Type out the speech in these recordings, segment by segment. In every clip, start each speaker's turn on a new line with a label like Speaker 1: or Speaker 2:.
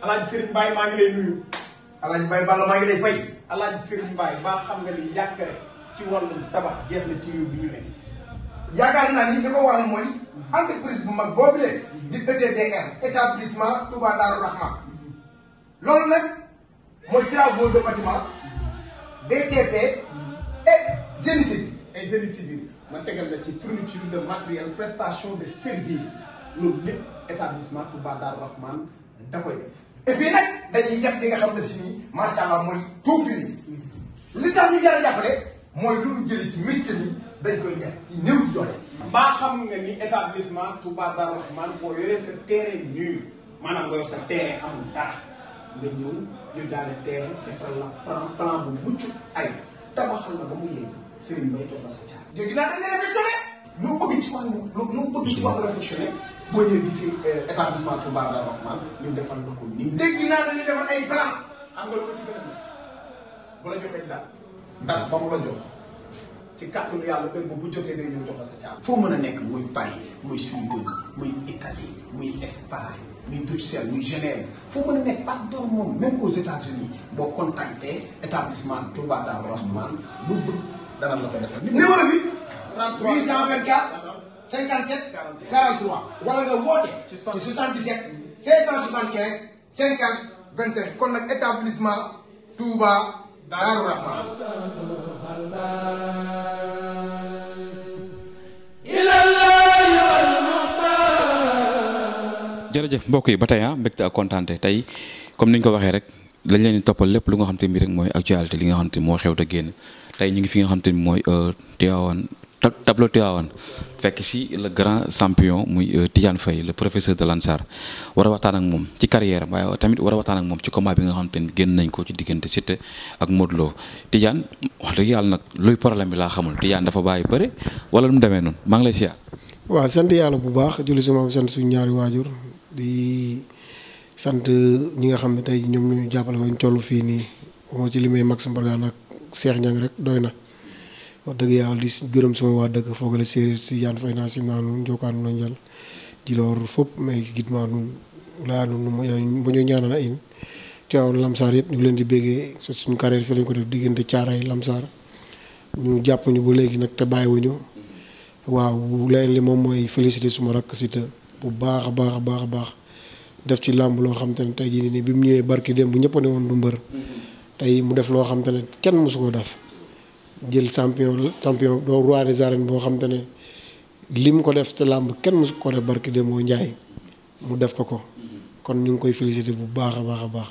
Speaker 1: Alaaji Serigne Mbaye maa ngi lay nuyu.
Speaker 2: Alaaji Mbaye Balla maa ngi lay fay.
Speaker 1: Alaaji Serigne Mbaye ba xam nga ni njàkkare ci wàllum tabax jeex na ci réew bi ñu ne.
Speaker 2: yaakaar naa ni li ko waral mooy entreprise bu mag boobu de di ETDR établissement Touba Darou Rahman loolu nag mooy travaux de bâtiment BTP et génie civil.
Speaker 1: ay génie civil ma tegal la ci fourniture de matériel prestation de service loolu lépp établissement Touba Darou Rahman da koy def.
Speaker 2: et puis nag dañuy def li nga xam ne si nii macha allah mooy tout fini li tax ñu jar a jàppale mooy lu ñu jëlee ci métier mi dañ koy def ci néew di doole.
Speaker 1: mbaa xam nga ni établissement Touba Darou Rahman boo yoree sa terrain nul maanaam nga yor sa terrain amul dara nga ñëw ñu jaaree terrain defal la plan bu mucc ay tabaxal la ba mu yegg Serigne Mbaye jox la sa jaar.
Speaker 2: léegi naa dañ leen réflexionné.
Speaker 1: loo bëgg ci wàllu loo bëgg ci wàllu réflexionné boo ñëwee gis établissement Touba Darou Rahman ñu defal la ko nii.
Speaker 2: dégg naa dañuy defal ay plan.
Speaker 1: xam nga lu ma ci gën a nekk bu la joxee dal ba mu la jox ci kàttanu yàlla heure boobu bu jotee day ñëw jox la sa caabi. foo mën a nekk muy Paris muy Suède muy Italie muy Espagne muy Bruxelles muy Genève foo mën a nekk partout moom même aux États-Unis boo contacté établissement Touba Darou Rahman lu bëgg dana la ko defal.
Speaker 2: numéro bi.
Speaker 1: 33
Speaker 2: 824 57 43 wala nga woote ci 77 575 50 25 kon nag établissement Touba Darou Rahman.
Speaker 3: jërëjëf mbokk yi ba tey mbégte ak kontaante tey comme ni ñu ko waxee rek lañ leen di toppal lépp lu nga xam te ni rek mooy actualité li nga xam te ni moo xew te génn tey ñu ngi fi nga xam te ni mooy Tivaouane tableau Tivaouane fekk si le grand champion muy Tidiane Faye le professeur de Lansar war a waxtaan ak moom ci carrière waaye tamit war a waxtaan ak moom ci combat bi nga xam te ni génn nañ ko ci diggante Siteu ak Modou Lo Tidiane wax dëgg yàlla nag luy problème bi laa xamul Tidiane dafa bàyyi bëre wala lu mu demee noonu maa ngi lay siyaar.
Speaker 4: waaw sant yàlla bu baax julli si moom sant suñu ñaari waajur di sant ñi nga xam ne tey ñoom ñu jàppale ba ñu toll fii nii moo ci limee Max Mbargane ak Cheikh Niang rek doy na wax dëgg yàlla di gërëm sama waa dëkk foogale séeréer si Tidiane Faye naa sim naa nun njokaan nu njal jiloor fop mais gidmaa nun laya nun ba ñu ñaanal a in Tivaouane Lamsar yëpp ñu ngi leen di béggee suñu carrière fi lañ ko def diggante Thiaray Lamsar ñu jàpp ñu ba léegi nag te bàyyiwuñu waaw leen li moom mooy félicité suma rakk Siteu bu baax a baax a baax a baax def ci làmb loo xam te ne tey jii nii bi mu ñëwee barki dem bu ñëpp ne woon du mbër tey mu def loo xam te ne kenn mosu koo def jël champion doo roi des arènes boo xam te ne li mu ko def te làmb kenn mosu ko def barki dem moo njaay mu def ko kon ñu ngi koy félicité bu baax a baax a baax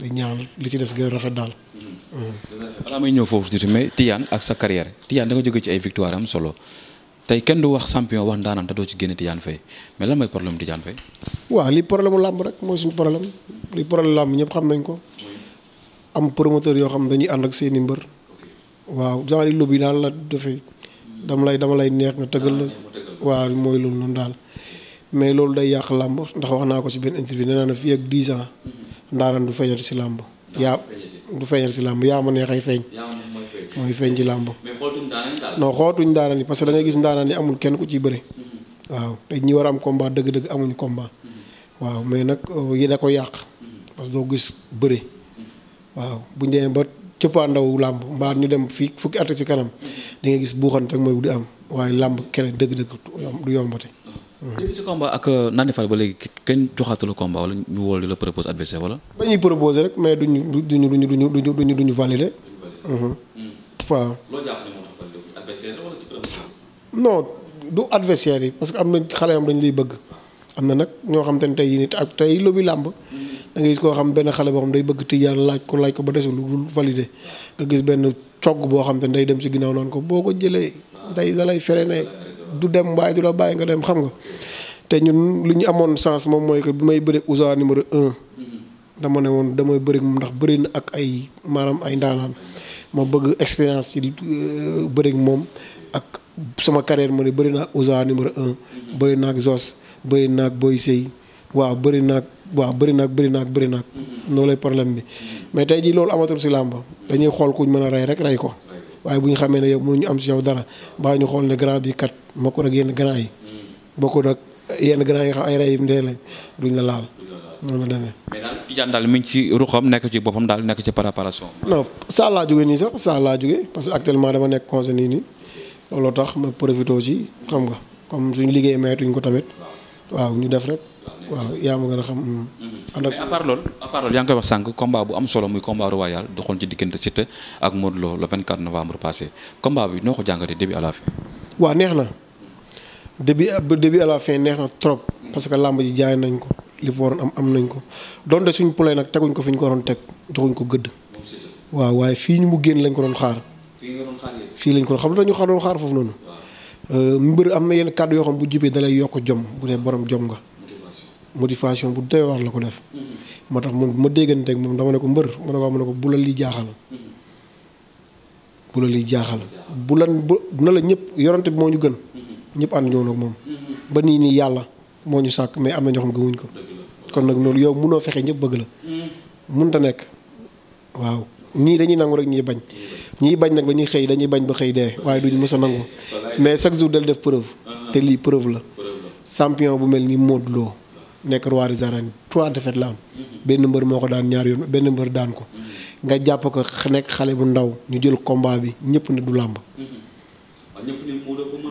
Speaker 4: di ñaan li ci des gën a rafet daal.
Speaker 3: balaa may ñëw foofu tuuti mais Tidiane ak sa carrière Tidiane da nga jóge ci ay victoire am solo. tey kenn du wax champion wax ndaanaan te doo ci génne Tidiane Faye mais lan mooy problème Tidiane Faye.
Speaker 4: waaw li problème mu làmb rek mooy suñu problème li problème làmb ñëpp xam nañ ko am promoteur yoo xam dañuy ànd ak seeni mbër waaw genre lobby daal la defee dama lay neex nga tëggal la waaw mooy loolu noonu daal mais loolu day yàq làmb ndax wax naa ko ci benn interview nee naa ne fii ak 10 ans ndaanaan du feeñati si làmb yaa du feeñati si làmb yaa ma neexay feeñ. mooy feeñ ci làmb.
Speaker 3: mais xootuñ daanaan daal.
Speaker 4: non xootuñ daanaan yi parce que da ngay gis ndaanaan yi amul kenn ku ciy bëre. waaw te ñi war a am combat dëgg-dëgg amuñu combat. waaw mais nag yi da ko yàq. parce que doo gis bëre. waaw buñ demee ba cëppaandaw làmb mbaa ñu dem fii fukki at ci kanam di nga gis buuxante rek mooy di am waaye làmb kenn dëgg-dëgg du yombate.
Speaker 3: depuis si combat ak Nandi Fall ba léegi kenn joxaatu la combat wala ñu wóol di la propose adversaire wala.
Speaker 4: dañuy proposer rek mais duñu valider. waaw
Speaker 3: loo jàpp ne moo tax adversaire wala ci
Speaker 4: non du adversaire yi parce que am na xale yoo xam dañu lay bëgg am na nag ñoo xam te ne tey nit ak tey lobby làmb da ngay gis koo xam benn xale boo xam day bëgg Tidiane laaj ko ba desul lu validé nga gis benn cogg boo xam te ne day dem si ginnaaw naan ko boo ko jëlee day da lay fere ne du dem waaye du la bàyyi nga dem xam nga te ñun lu ñu amoon chance moom mooy que bi may bëre Ouza numéro 1 dama ne woon damay bëri moom ndax bëri na ak ay maanaam ay ndaanaan ma bëgg expérience ci bëri moom ak sama carrière ma ne bëri naa ak Ouza numéro 1 bëri naa ak Zos bëri naa ak Boy Sey waaw bëri naa noonu lay problème bi mais tey jii loolu amatul si làmb dañuy xool kuñ mën a rey rek rey ko waaye bu ñu xamee ne yow mënuñu am si yow dara baa ñu xool ne grand bi kat bokkul ak yenn grand yi bokkul ak yenn grand yi nga xam ay rey ndee lañ duñ la laal noonu la demee.
Speaker 3: mais daal Tidiane daal mi ngi ci ruxam nekk ci boppam daal nekk ci préparation.
Speaker 4: non saa laa jógee nii sax saa laa jógee parce que actuellement dama nekk conseil nii looloo tax ma profité ci xam nga comme suñu liggéey mayatuñ ko tamit waaw ñu def rek waaw yaa ma gën a xam.
Speaker 3: mais à part loolu yaa ngi koy wax sànq combat bu am solo muy combat royal doxoon ci diggante Siteu ak Modou Lo le 24 novembre passé combat bi noo ko jàngatee début à la fin.
Speaker 4: waaw neex na début à la fin neex na trop parce que làmb ji jaay nañ ko li mu waroon am nañ ko donte suñ poulet nag teguñ ko fi ñu ko waroon teg joxuñ ko gëdd. waaw waaye fii ñu mu génn lañ ko doon xaar. fii lañ ko xam ne dañu doon xaar foofu noonu. mbër am na yenn kàddu yoo xam bu jibee dalay yokk jom bu dee borom jom nga. motivation bu doy waar la ko def. moo tax moom ma dégganteeg moom dama ne ko mbër ma ne ko bu la lii jaaxal. bu la lii jaaxal bu na la ñëpp yorante bi moo ñu gën. ñëpp ànd ñëw nag moom. ba nii yàlla moo ñu sàkk mais am na ñoo xam gëmuñ ko. kon nag loolu yow munoo fexe ñëpp bëgg la. mënut a nekk waaw ñii dañuy nangu rek ñii bañ. ñii bañ nag dañuy xëy dañuy bañ ba xëy dee waaye duñ mës a nangu mais chaque jour del def preuve. te lii preuve la. champion bu mel ni Modou Lo nekk roi des arènes 3 défaites la am. benn mbër moo ko daan ñaar yoon benn mbër daan ko. nga jàpp ko nekk xale bu ndaw ñu jël combat bi ñëpp ne du làmb.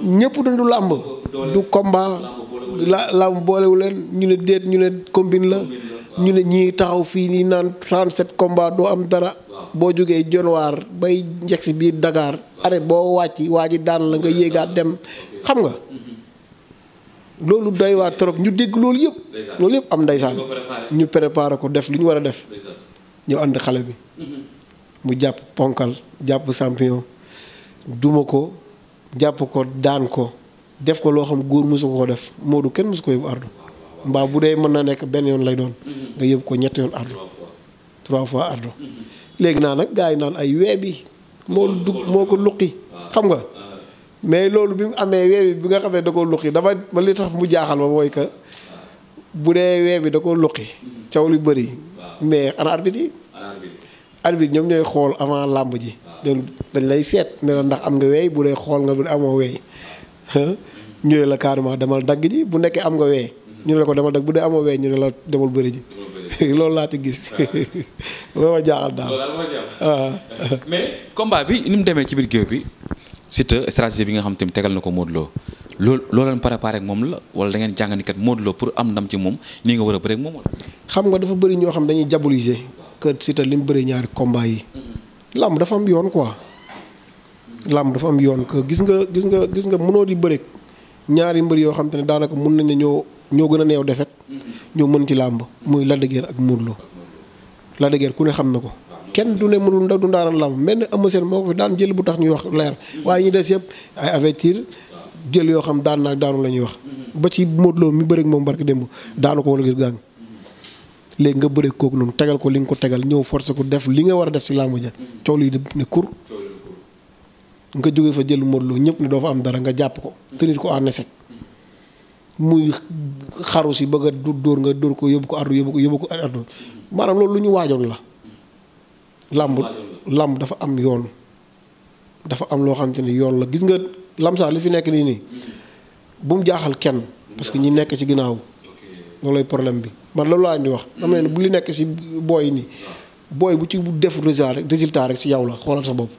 Speaker 4: ñëpp ne du làmb. du combat làmb boolewu leen ñu ne déet ñu ne combine la. ñu ne ñii taxaw fii nii naan 37 combat doo am dara. boo jógee jonwaar bay njëkk si biir Dakar. are boo wàcc waa ji daan la nga yéegaat dem xam nga. loolu doy waar trop ñu dégg loolu yëpp am ndeysaan ñu préparé ko def li ñu war a def ñu ànd xale bi mu jàpp ponkal jàpp champion duma ko jàpp ko daan ko def ko loo xam góor mosu ko def Modou kenn mosu ko yóbbu ardu mbaa bu dee mën na nekk benn yoon lay doon nga yóbbu ko ñetti yoon ardu 3 fois ardu léegi naa nag gars yi naan ay wee bi moo ko luqi xam nga mais loolu bi mu amee wee bi nga xam ne da koo luqi dama li tax mu jaaxal ma mooy que bu dee wee bi da koo luqi caw lu bëri mais ana arbitre yi arbitre ñoom ñooy xool avant làmb ji dañ lay seet ne la ndax am nga weey bu dee xool nga bu dee amoo weey ñu ne la carrément demal dagg ji bu nekkee am nga weey ñu ne la ko demal dagg bu dee amoo weey ñu ne la demal bëri ji loolu laa ci gis loolu ma jaaxal daal
Speaker 3: mais combat bi ni mu demee ci biir géew bi Siteu stratégie bi nga xam te tegal na ko Modou Lo loolu leen préparé ak moom la wala da ngeen jàng ni kat Modou Lo pour am ndam ci moom nii nga war a bëre ak moom wala.
Speaker 4: xam nga dafa bëri ñoo xam dañuy diaboliser que Siteu li mu bëri ñaari combat yi. làmb dafa am yoon quoi. làmb dafa am yoon que gis nga mënoo di bëre ñaari mbër yoo xam te ne daanaka mun nañ ne ñoo gën a neew defet ñoo mën ci làmb muy Lac de Guiers ak Modou Lo. Lac de Guiers ku ne xam na ko. kenn du ne mënul ndaw du ndaaral làmb mel ne Eumeu Sène moo ko fi daan jël bu tax ñuy wax leer waaye ñu des yëpp ay avertir jël yoo xam daan naag daanu la ñuy wax ba ci Modou Lo mi bëreeg moom barki démb daanu ko wala gis gaañ léegi nga bëreeg kooku noonu tegal ko li nga ko tegal ñëw forcé ko def li nga war a def ci làmb ja coow lii ne kur nga jógee fa jël Modou Lo ñëpp ne doo fa am dara nga jàpp ko tenir ko en échec muy xaru si bëgg a dóor nga dóor ko yóbbu ko ardu maanaam loolu lu ñu waajoon la làmb dafa am yoon dafa am loo xamante ni yoon la gis nga lamsaar li fi nekk nii bu mu jaaxal kenn parce que ñi nekk ci ginnaaw loolooy problème bi man loolu laa indi wax dama ne bu li nekk ci booy nii booy bu ci def résultat rek ci yow la xoolal sa bopp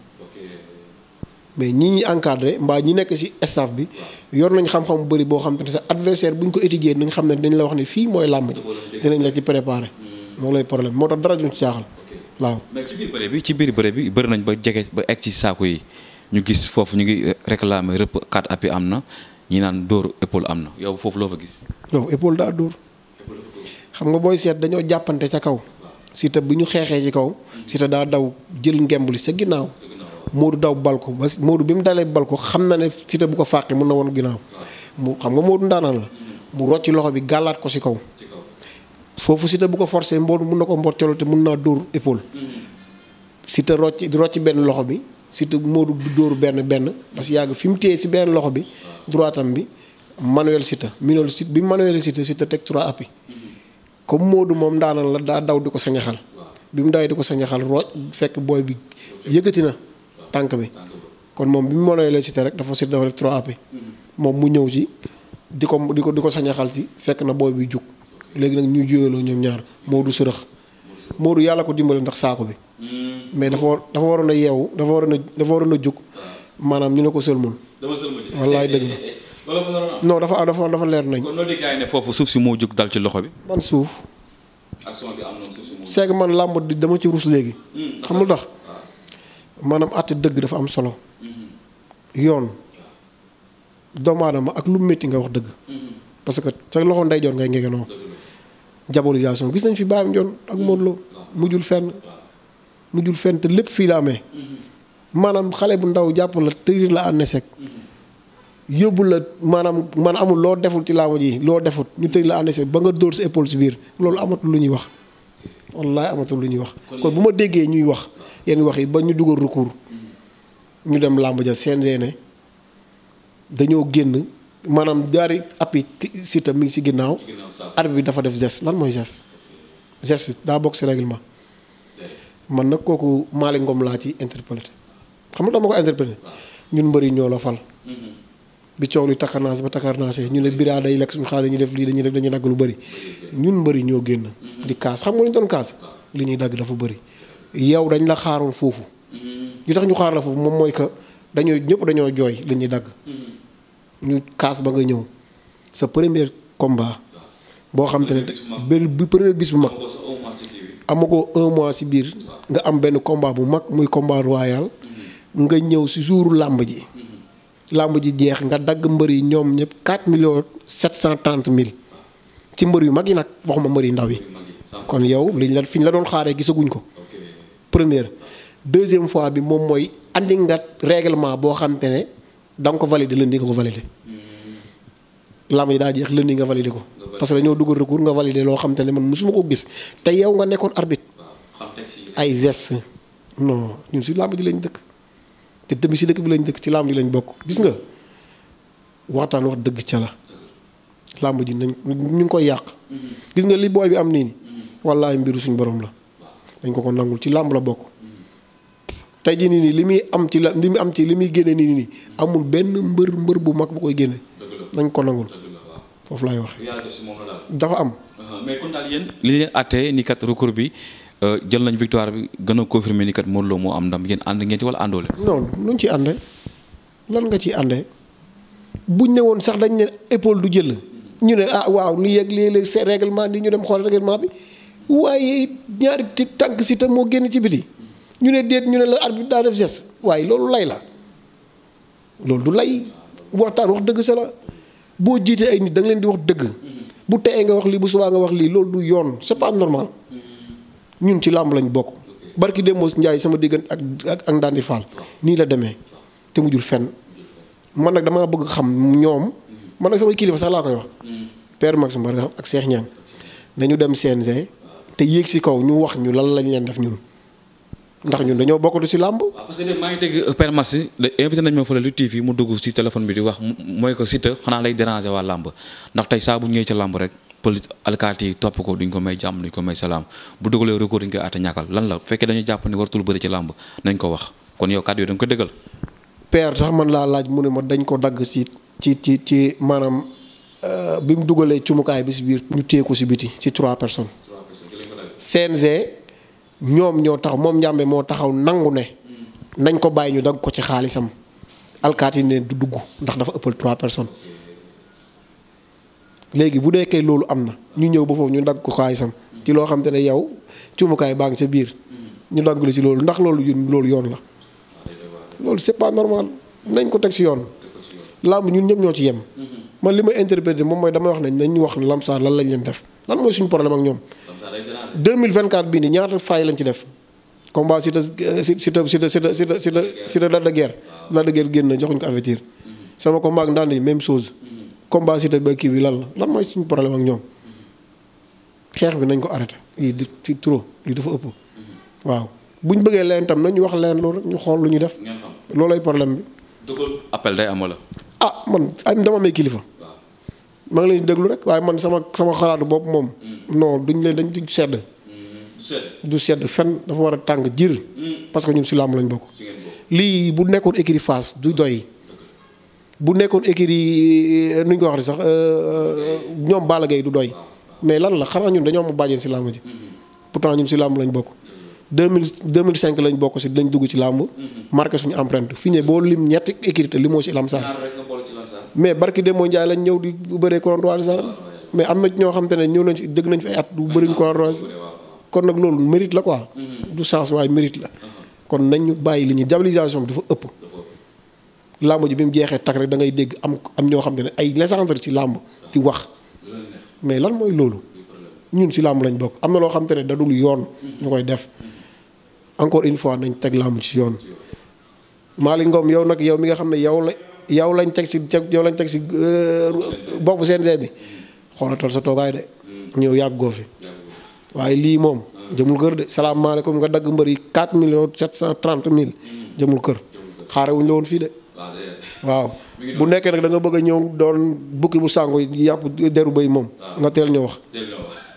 Speaker 4: mais ñi encadré mbaa ñi nekk ci staff bi yor nañ xam-xam bu bëri boo xam te ne sa adversaire bu ñu ko étudier nañ xam ne dañ la wax ne fii mooy làmb ji dinañ la ci préparé loolooy problème moo tax dara duñ ci jaaxal waaw.
Speaker 3: mais ci biir bëre bi bëri nañ ba jege ba egg ci saako yi ñu gis foofu ñu ngi réclamer rëpp 4 appuis am na ñi naan dóor épaule am na yow foofu loo fa gis.
Speaker 4: yow épaule daa dóor xam nga booy seet dañoo jàppante ca kaw Siteu bi ñu xeexee ci kaw Siteu daa daw jël ngemb li sa ginnaaw Modou daw bal ko ba Modou bi mu dalee bal ko xam na ne Siteu bu ko fàqee mën na woon ginnaaw mu xam nga Modou ndaanaan la mu rocci loxo bi gàllaat ko ci kaw. foofu Siteu bu ko forcé mboodu mun na ko mboccolo te mun naa dóor épaule Siteu rocci benn loxo bi Siteu Modou du dóor benn parce que yàgg fi mu téye si benn loxo bi droitam bi manuel Siteu bi manuel Siteu teg 3 appuis comme Modou moom daanal la daa daw di ko sañaxal bi mu dawee di ko sañaxal rocc fekk booy bi yëkkati na tànk bi kon moom bi mu mënee la Siteu rek dafa Siteu dafa def 3 AP. moom mu ñëw ci di ko sañaxal si fekk na booy bi jug léegi nag ñu juyaloo ñoom ñaar Modou sërëx Modou yàlla ko dimbale ndax saako bi. mais dafa waroon a yeewu dafa waroon a jug maanaam ñu ne ko sëlmul. dama sëlmul wallaay dëgg la. non dafa leer nañ.
Speaker 3: kon noo di gars yi ne foofu suuf si moo jug dal ci loxo bi.
Speaker 4: man suuf.
Speaker 3: action bi am na suuf si moo.
Speaker 4: c'est que man làmb di dama ci rus léegi. xam nga lu tax maanaam àtte dëgg dafa am solo. yoon doomu aadama ak lu métti nga wax dëgg. parce que sa loxo ndeyjoor ngay ngegenoo. diabolisation gis nañ fi Baye Mandione ak Modou Lo mujjul fenn te lépp fii la amee. maanaam xale bu ndaw jàpp la tëri la ànd sec. yóbbu la maanaam man amul loo deful ci laamu ji loo defut ñu tëri la ànd sec ba nga dóor sa épaule si biir loolu amatul lu ñuy wax. wallaay amatul lu ñuy wax. kon bu ma déggee ñuy wax yenn wax yi ba ñu dugal recours. ñu dem làmb ja CNG ne dañoo génn maanaam daari appi Siteu mi ngi ci ginnaaw. arbitre bi dafa def geste lan mooy geste. geste daa bokk ci règlement. man nag kooku Malick Ngom laa ci interpellé xam nga dama ko interpellé ñun mbëri ñoo la fal. bi coow li takkarnaase ba takkarnaase ñu ne biraa day lekk suñu xaalis dañuy def lii dañuy dagg lu bëri ñun mbëri ñoo génn. di kaas xam nga lu ñu doon kaas li ñuy dagg dafa bëri. yow dañ la xaaroon foofu. li tax ñu xaar la foofu moom mooy que ñëpp dañoo jooy li ñuy dagg. ñu kaas ba nga ñëw sa premier combat boo xam te ne bi premier bis bu mag. amu ko 1 mois ci biir nga am benn combat bu mag muy combat royal nga ñëw ci jouru làmb ji. làmb ji jeex nga dagg mbër yi ñoom ñëpp 4,730,000 ci mbër yu mag yi nag waxuma mbër yu ndaw yi. kon yow fi ñu la doon xaaree gisaguñ ko. première deuxième fois bi moom mooy andi nga règlement boo xam te ne da nga ko valider lundi nga ko valider. làmb ji daa jeex lundi nga valider ko. parce que dañoo dugal recours nga valider loo xam te ne man mosuma ko gis te yow nga nekkoon arbitre. ay gestes non ñun si làmb ji lañ dëkk. te tamit si dëkk bi lañ dëkk ci làmb ji lañ bokk gis nga waxtaan wax dëgg ca la làmb ji nañ ñu ngi koy yàq. gis nga li booy bi am nii nii wallaahi mbiru suñu borom la dañ ko nangul ci làmb la bokk. tey jii nii li muy am ci li muy génne nii amul benn mbër bu mag bu koy génne. nañ ko nangul foofu laay wax. dafa am.
Speaker 3: mais kon daal yéen li leen àttee ni kat recours bi jël nañ victoire bi gën a confirmer ni kat Modou Lo moo am ndam yéen ànd ngeen ci wala àndoo leen. non
Speaker 4: nuñ ci àndee lan nga ciy àndee buñ ne woon sax dañ ne épaule du jël ñu ne waaw ni yegg léeg-léeg c'est règlement ni ñu dem xool règlement bi waaye ñaari tànk Siteu moo génn ci biti ñu ne déet ñu ne la arbitre daa def geste waaye loolu lay la loolu du lay waxtaan wax dëgg sa la boo jiitee ay nit da nga leen di wax dëgg bu teyee nga wax lii bu subaa nga wax lii loolu du yoon c'est pas normal ñun ci làmb lañ bokk. barki Demba Ndiaye sama diggante ak Ndandi Fall nii la demee te mujjul fenn man nag damaa bëgg xam ñoom man nag samay kilifa sax laa koy wax. Père Max Mbargane ak Cheikh Niang nañu dem CNG te yéeg si kaw ñu wax ñu lan lañ leen def ñun. ndax ñun dañoo bokkatu ci làmb. waaw parce que maa ngi dégg Père Max invité nañ ma fële lu TV mu dugg ci téléphone bi di wax mooy ko Siteu xanaa lay déranger waa làmb ndax tey saa bu ñëwee ca làmb rek police alkaati yi topp ko duñ ko may jàmm duñ ko may salaam bu dugalee recours dañ koy àtte ñàkkal lan la bu fekkee dañu jàpp ni wartul bëri ci làmb nañ ko wax kon yow kàddu yi da nga ko dëggal. Père sax man laa laaj mu ne ma dañ ko dagg ci maanaam bi mu dugalee cumukaay bi ci biir ñu téye ko ci biti ci 3 personnes. CNG. ñoom ñoo tax moom njàmbe moo taxaw nangu ne nañ ko bàyyi ñu dagg ko ci xaalisam alkaati ne du dugg ndax dafa ëppal 3 personnes léegi bu deekee loolu am na ñu ñëw ba foofu ñu dagg ko xaalisam ci loo xam te ne yow cumukaay baa ngi ca biir ñu dagg la ci loolu ndax loolu yoon la loolu c'est pas normal nañ ko teg ci yoon làmb ñun ñëpp ñoo ci yem man li may interpréter moom mooy damay wax ne nañ wax ne Lamsaar lan lañ leen def lan mooy suñu problème ak ñoom 2024 bii nii ñaata faay lañ ci def combat Siteu Lac de Guiers Lac de Guiers génn na joxuñ ko avertir sama combat ak Ndandi même chose combat Siteu ba kii bi lan mooy suñu problème ak ñoom xeex bi nañ ko arrêté lii di ci trop lii dafa ëpp waaw buñ bëggee leen tam nañu wax leen loolu rek ñu xool lu ñuy def loolay problème bi.
Speaker 3: dugal appel day am wala.
Speaker 4: man dama may kilifa. maa ngi leen di déglu rek waaye man sama xalaatu bopp moom. non dañ du sedd. du sedd fenn dafa war a tàng jir. parce que ñun si làmb lañ bokk. lii bu nekkoon écurie Fass du doy bu nekkoon écurie nu ñu ko waxee sax ñoom Balla Gaye du doy mais lan la xanaa ñun dañoo am bàjjen si làmb ji pourtant ñun si làmb lañ bokk 2005 lañ bokk si lañ dugg ci làmb marqué suñu empreinte fi ne boo lim ñetti écurie te limoo si Lamsar mais barki Demba Ndiaye lañ ñëw di bëree couronne roi des arènes mais am na ñoo xam te ne ñëw nañ fi dëgg nañ fi ay at du bëriñ couronne roi kon nag loolu mérite la quoi du chance waaye mérite la kon nañ ñu bàyyi li ñuy diabolisation bi dafa ëpp làmb ji bi mu jeexee tak rek da ngay dégg am ñoo xam te ne ay légende ci làmb di wax mais lan mooy loolu ñun ci làmb lañ bokk am na loo xam te ne da dul yoon ñu koy def encore une fois nañ teg làmb ci yoon Malick Ngom yow nag yow mi nga xam ne yow lañ teg si boppu CNG bi xoolatal sa toogaay de ñëw yàggoo fi waaye lii moom jëmul kër de salaamaaleykum nga dagg mbër yi 4 millions 730 mille jëmul kër xaarewuñ la woon fii de waaw bu nekkee nag da nga bëgg a ñëw doon bukki bu sàngo yàpp deru bay moom nga teel ñu wax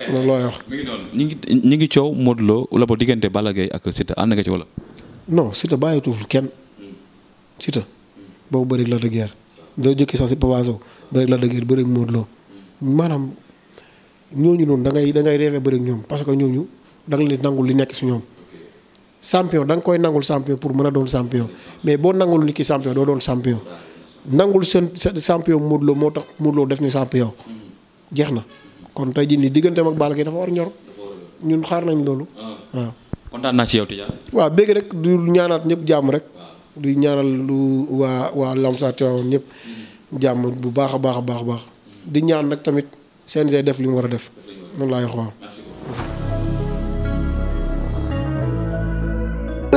Speaker 4: loolu looy wax.
Speaker 3: mi ngi noonu ñi ngi coow Modou Lo wala ba diggante Balla Gaye ak Siteu ànd nga ci wala.
Speaker 4: non Siteu bàyyituwul kenn Siteu boobu bëri la de guerre doo jëkkee sax si Papa Sow bëri la de guerre bëri ak Modou Lo maanaam ñooñu noonu da ngay rêvé bëri ak ñoom parce que ñooñu da nga leen nangul li nekk si ñoom. champion da nga koy nangul champion pour mën a doon champion mais boo nangul nit ki champion doo doon champion nangul seen champion Modou Lo moo tax Modou Lo def ñu champion jeex na kon tey jii nii digganteem ak Balla Gaye dafa war ñor ñun xaar nañ loolu waaw.
Speaker 3: kontaan naa ci yow Tidiane.
Speaker 4: waaw bëgg rek du ñaanaat ñëpp jàmm rek du ñaanal lu waa Lamsar Tivaouane ñëpp jàmm bu baax a baax a baax di ñaan nag tamit CNG def li mu war a def noonu laay wax waaw.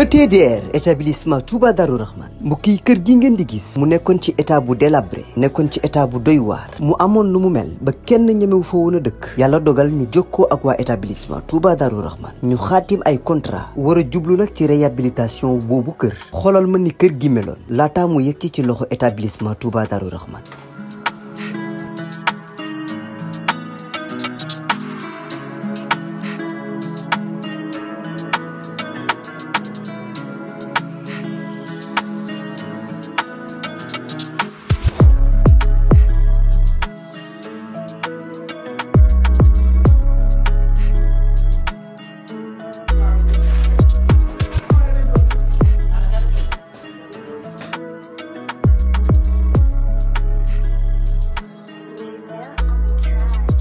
Speaker 5: ETDR établissement Touba Darou Rahman mbokk yi kër gi ngeen di gis mu nekkoon ci état bu délabré nekkoon ci état bu doy waar mu amoon lu mu mel ba kenn ñemewu fa woon a dëkk yàlla dogal ñu jokkoo ak waa établissement Touba Darou Rahman ñu xaatim ay contrat war a jublu nag ci réhabilitation boobu kër xoolal ma ni kër gi meloon laataa mu yegg ci loxo établissement Touba Darou Rahman.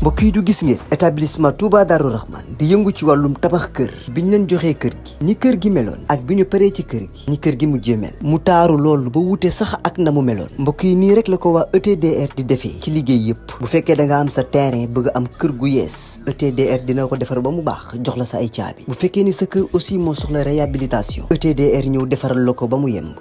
Speaker 5: mbokk yi du gis ngeen établissement Touba Darou Rahman di yëngu ci wàllum tabax kër bi ñu leen joxee kër gi ni kër gi meloon ak bi ñu paree ci kër gi ni kër gi mujjee mel mu taaru loolu ba wute sax ak na mu meloon mbokk yi nii rek la ko waa ETDR di defee ci liggéey yëpp bu fekkee da nga am sa terrain bëgg am kër gu yees ETDR dina ko defar ba mu baax jox la sa ay caabi bu fekkee ni sa kër aussi moo soxla réhabilitation ETDR ñëw defaral la ko ba mu yemb.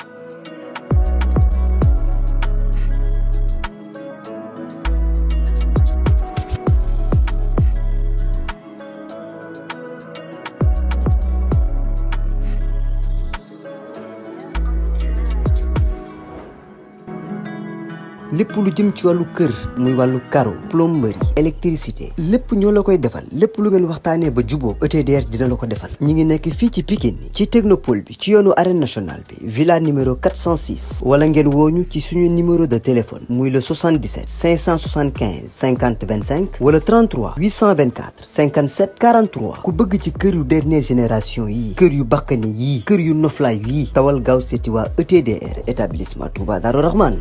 Speaker 5: lépp lu jëm ci wàllu kër muy wàllu carreau plomberie électricité lépp ñoo la koy defal lépp lu ngeen waxtaanee ba juboo ETDR dina la ko defal ñi ngi nekk fii ci Pikine ci technopole bi ci yoonu arène nationale bi villa numéro 406 wala ngeen wooñu ci suñu numéro de téléphone muy le 77 575 50 25 wala 33 824 57 43 ku bëgg ci kër yu dernière génération yi kër yu bakkane yi kër yu noflaay yi tawal gaaw seeti waa ETDR établissement Touba Darou Rahman.